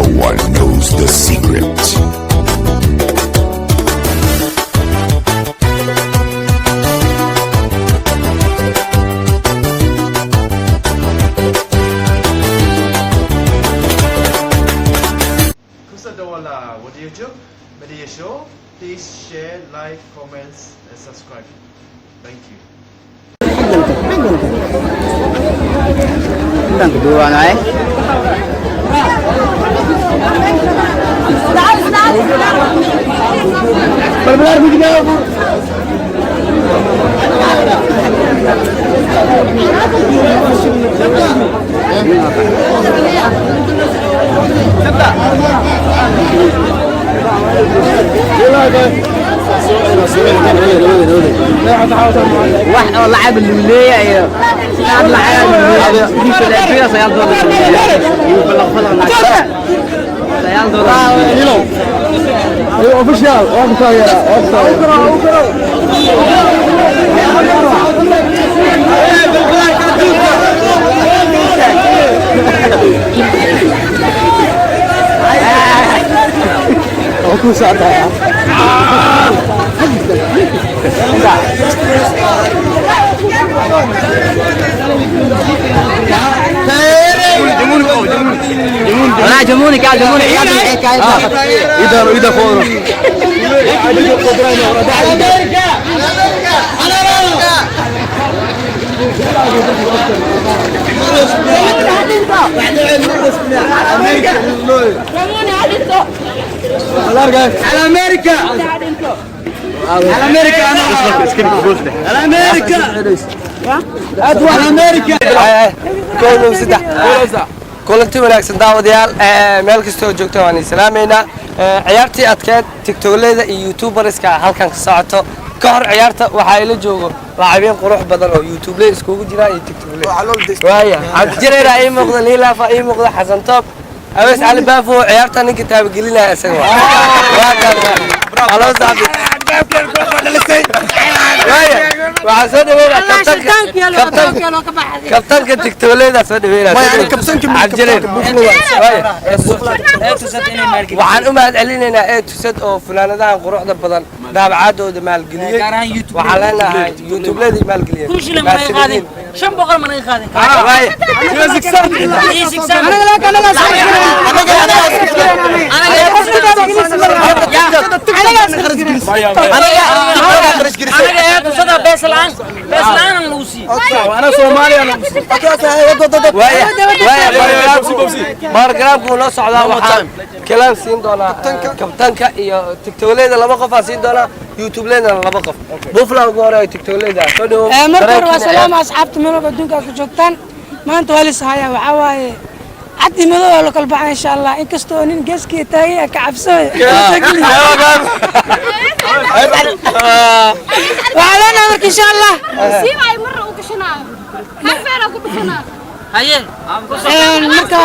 No one knows the secret. Kusoo dhawaada Wadajir Media Show. Please share, like, comments, and subscribe. Thank you. Intaan ku duubaanahay. Wax oo lacag lagu leeyahay iyo lacag lacag $9 iyo $9. Official waa ku taageeraa, waa ku taageeraa. Waa ku socdaa. Wala jamuni ka jamuni. Ida ida fooro. على امريكا، على امريكا، على امريكا، على امريكا. Kow, saddex. Kulanti wanaagsan, daawadayaal, meel kastoo joogta waan islaamaynaa. Ciyaartii adkeed tiktokleeda iyo youtuberska halkan ka socoto. Ka hor ciyaarta waxaa ila joogo laacibiin qurux badan oo youtubeley iskugu jiraan iyo tiktokley. Waaya Cabdijareera ii muuqda, Liilaafa ii muuqda, Xasan Toob, Awees Cali Baafo. Ciyaarta ninka taabagelinaya isaga waa kan. Halo saaxib. Waaya waxaa soo dhaweynaa kabtanka tiktokleeda, soo dhaweynaa Cabdijareer. Waaya waxaan u mahad celinaynaa ee tusad oo funaanadahan quruxda badan daabacaadooda maalgeliyey. Waxaan leenahay youtubeleedii maalgeliyeen. Mahadsanidin. 500 ma naga qaadin. Waaya. Anaga ee tusada bees la'aan, bees la'aan lagu siiyey. Waaya waaya, barogaraamku noo socdaa. Waxaan kalaam siin doonaa kabtanka iyo tiktokleeda. Laba qofaa siin doonaa, youtubeleedana laba qof. Bufla ugu horeeyo, tiktokleeda soo dhawow. Marka hore waa salaama asxaabta meel walba adduunka aad ku joogtaan. Maanta waa lis hayaa, waxaa waaye cad iyo madow waa la kala baxaa insha Allah, inkastoo nin geeskii taagay aan ka cabsooy. Waxaa leenahay marka insha Allah. Siiba marra uu gashanaayo hal feera ku dhufanaa. Haye. Marka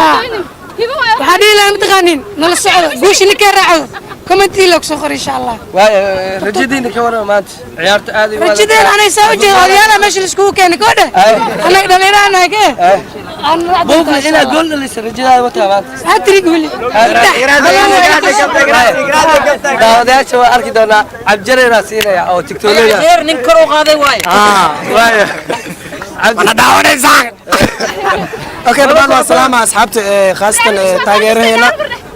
Hibo waay. Waxaa dhihi lahaa, mataqaanin, nala socdo, guusha ninkee raacdo commentii loo kusoo qor insha Allah. Waaya, rajadiina ka warrama maanta ciyaarta aad iyo Rajadeen anay saa u jeeda, odayaalaha meesha laiskugu keenay koodhe, annaga dhalinyarahanahay ke. Bufla inaad gool dhalisa rajadaada ma taha maanta? Hat-trick weli. Daawadayaasha waa arki doonaa. Cabdijareeraa siinaya oo tiktokleeda. Khayr nin kor u qaaday waaye. Waaya. Wana daawanaysaa. Okay, dhammaan waa salaama asxaabta, khaasatan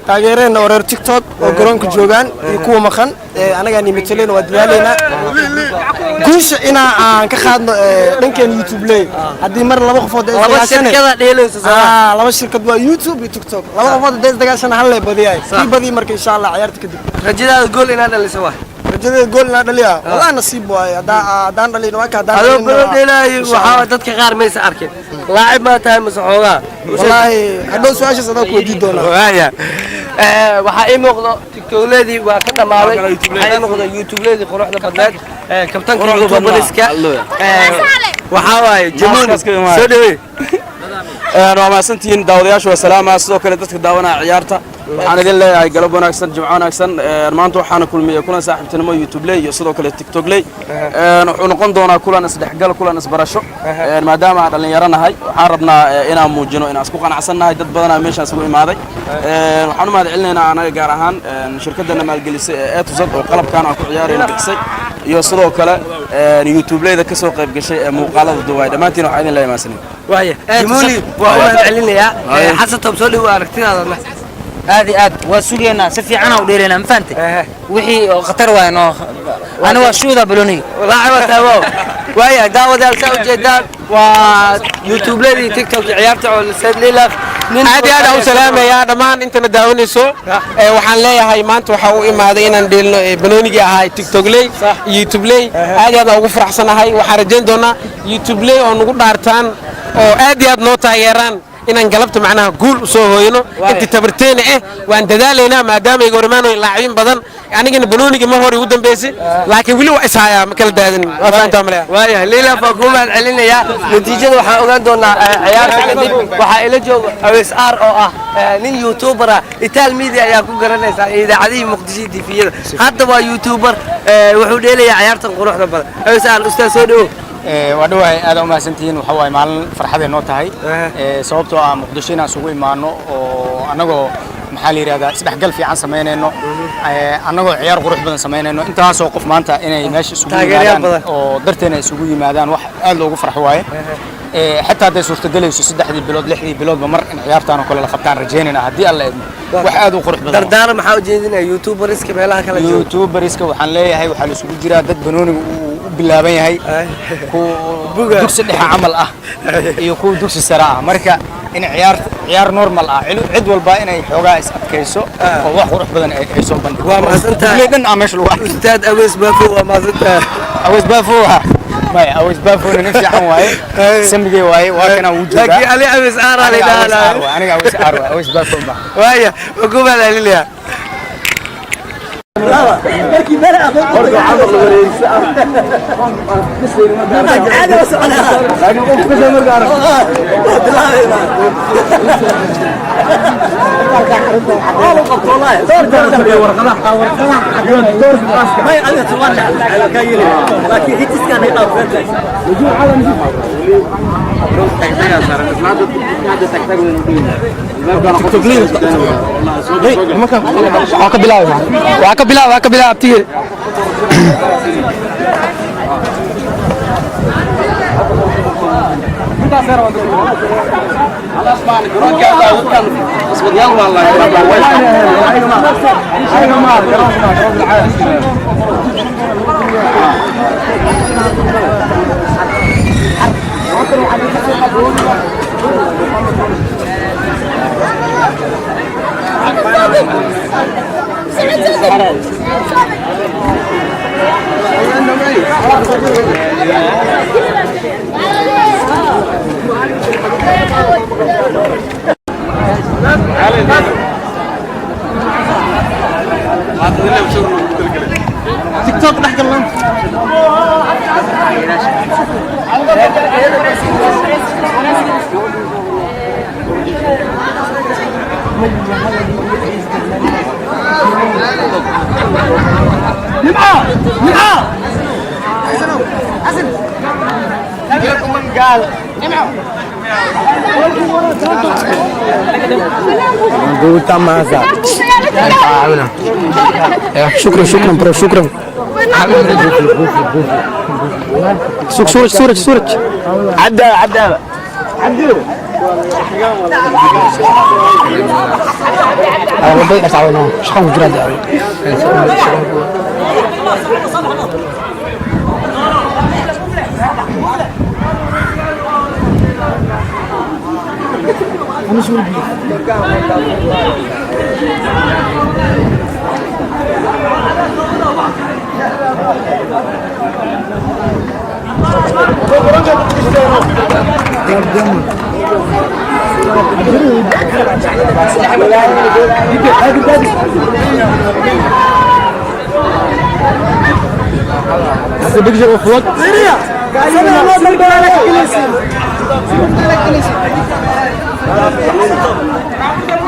taageeraheena oo reer TikTok oo garoonka joogaan iyo kuwa maqan. Anagaa nimataleen, waa dadaaleynaa guusha inaa aan ka qaadno dhankeena YouTube ley. Haddii mar laba qofood ay Laba isdagaashane shirkada dheelaysa soo. Laba shirkad waa YouTube iyo TikTok. Laba qofood hadday isdagaashana, hal lee badiyaay, kii badiya marka insha Allah ciyaarta kadib. Rajadaada gool inaad dhaliso waa? Rajadada gool inaa dhaliya, wallahi nasiib waaye. Haddaan dhalin waa ka haddaan Adoo dhalin balo waa- dheelaayo. Insha Allah. Waxaa dadka qaar maysa arkin, laacib maa tahay mase xoogaa? Wallaahi hadhow su-aashaas adaa ku weydiin doonaa. Waaya, waxaa ii muuqdo tiktokleedii waa ka dhammaaday. Waxaa ii muuqdo youtubeleedii quruxda badneed. Kabtanka youtuberiska waxaa waaye Jamuun, soo dhawey. Waa mahadsantihiin daawadayaashu, waa salaama. Sidoo kale dadka daawanaya ciyaarta waxaan idin leeyahay galab wanaagsan, jimco wanaagsan. Maanta waxaana kulmiyey kulan saaxiibtinimo YouTube-ley iyo sidoo kale TikTok-ley. Wuxuu noqon doonaa kulan isdhexgal, kulan isbarasho. Maadaama aan dhallinyaro nahay, waxaan rabnaa inaan muujino inaan isku qanacsannahay. Dad badanaa meeshaan isugu imaaday. Waxaan u mahad celinaynaa anaga gaar ahaan shirkadana maalgelisay ee A to Z oo qalabkan aan ku ciyaarayno bixisay, iyo sidoo kale YouTube-leyda ka soo qayb gashay ee muuqaalada duubay. Dhammaantiin waxaa idin leeyahay mahadsanin. Waaya, Jimuli waa u mahad celinayaa. Xasan Toob, soo dhowo, aragtidaadana. Aad iyo aad waa sugeynaa, si fiican u dheelaynaa, ma fahantay? Wixii oo khatar waay noo, ani waa shuuda baloniga. Laaciba taabo. Waaya, daawadayaal, saa ujeedaan waa YouTube-ladii, TikTok ciyaarta oo Said Lilaf. Aad iyo aad aan u salaamayaa dhammaan intana daawanayso. Waxaan leeyahay maanta waxaa u imaaday inaan dheelno banoonigii ahaa TikTokley iyo YouTubeley. Aad iyo aad aan ugu faraxsanahay. Waxaan rajayn doonaa YouTubeley oo nagu dhaartaan oo aad iyo aad noo taageeraan inaan galabta macnaha guul usoo hooyno. Inta tabarteena waan dadaalaynaa, maadaama iga horimaanoy laacibin badan. Anigana banooniga ma hor igu dambeysay, laakiin weli waa ishayaa, ma kala daadin. Waa fahantaa malaya. Waayahay, Lilaf waa kuu mahad celinayaa. Natiijada waxaan ogaan doonaa ciyaarta kadib. Waxaa ila jooga Aweys R oo ah nin YouTuber ah. Itaal Media ayaa ku garanaysaa iyo idaacadihii Muqdisho iyo TV-yada. Hadda waa YouTuber, wuxuu dheelayaa ciyaartan quruxda badan. Aweys R, ustaad, soo dhowow. Waa dhawahay, aad u mahadsantihiin. Waxa waaye maalin farxaday noo tahay, sababtoo ah Muqdisho inaan isugu imaano oo annagoo, maxaa la yidhahdaa, isdhexgal fiican samaynayno, annagoo ciyaar qurux badan samaynayno, intaasoo qof maanta inay meesha isugu Taageerayaal yimaadaan badan. oo darteena isugu yimaadaan, wax aad loogu farxo waaye. Xataa hadday suurtagelayso 3dii bilood, 6dii biloodba mar in ciyaartaan oo kale la qabtaan rajaynayna, haddii Alla idmo. Wax aad u qurux badan. Dardaaran maxaa ujeedinaya YouTuberiska meelaha kala jooga? YouTuberiska waxaan leeyahay waxaa la isugu jiraa dad banooniga uu u bilaaban yahay, kuwa dugsi dhexe camal ah iyo kuwa dugsi sare ah. Marka in ciyaar ciyaar normal ah, cid walba inay xoogaa is adkayso oo wax qurux badan ay soo bandhigto. Waa mahadsantahay. Dhan aa meesha lagu arkay. Ustaad Aweys Baafo, waa mahadsantahay. Aweys Baafo waa maya, Aweys Baafona nin fiican waaye, samigey waaye, waa kana wuu joogaa. Laakiin ali Aweys R aa la Aniga Aweys yidhaahdaa. R waaye, aniga Aweys R waaye, Aweys Baafo ma. Waaya, waa ku mahad celinayaa. Waa ka bilaabay, waa ka bilaab, waa ka bilaab abtigey. TikTok dhex galnaa. نمعة نمعة. شكرا شكرا bro، شكرا. صورة صورة صورة. عدى عدى. شحال من جراد.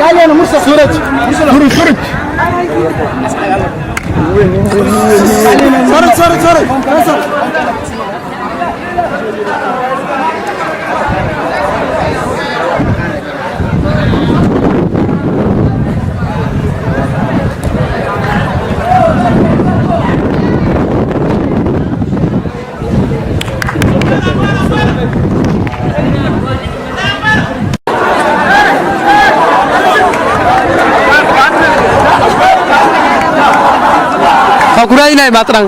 قال لي انا مرسل سورج سورج سورج سورج سورج سورج سورج. Fakuraynay matrang.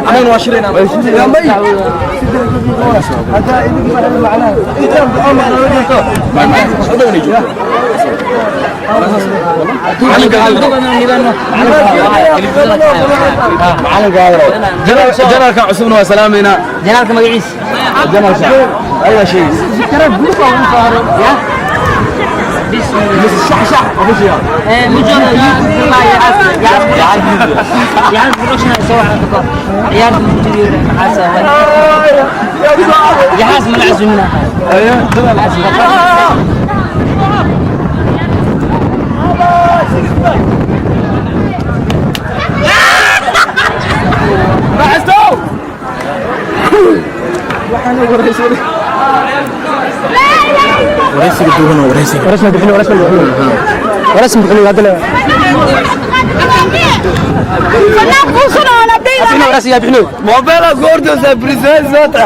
Anagana waa shirayna. Janaalka cusubna waa salaamayna. Janaalka magaciisa. Janaalka ayaa sheegaysa. يحاس من العزومة. موبايل جوردوس بريزنت زوتا.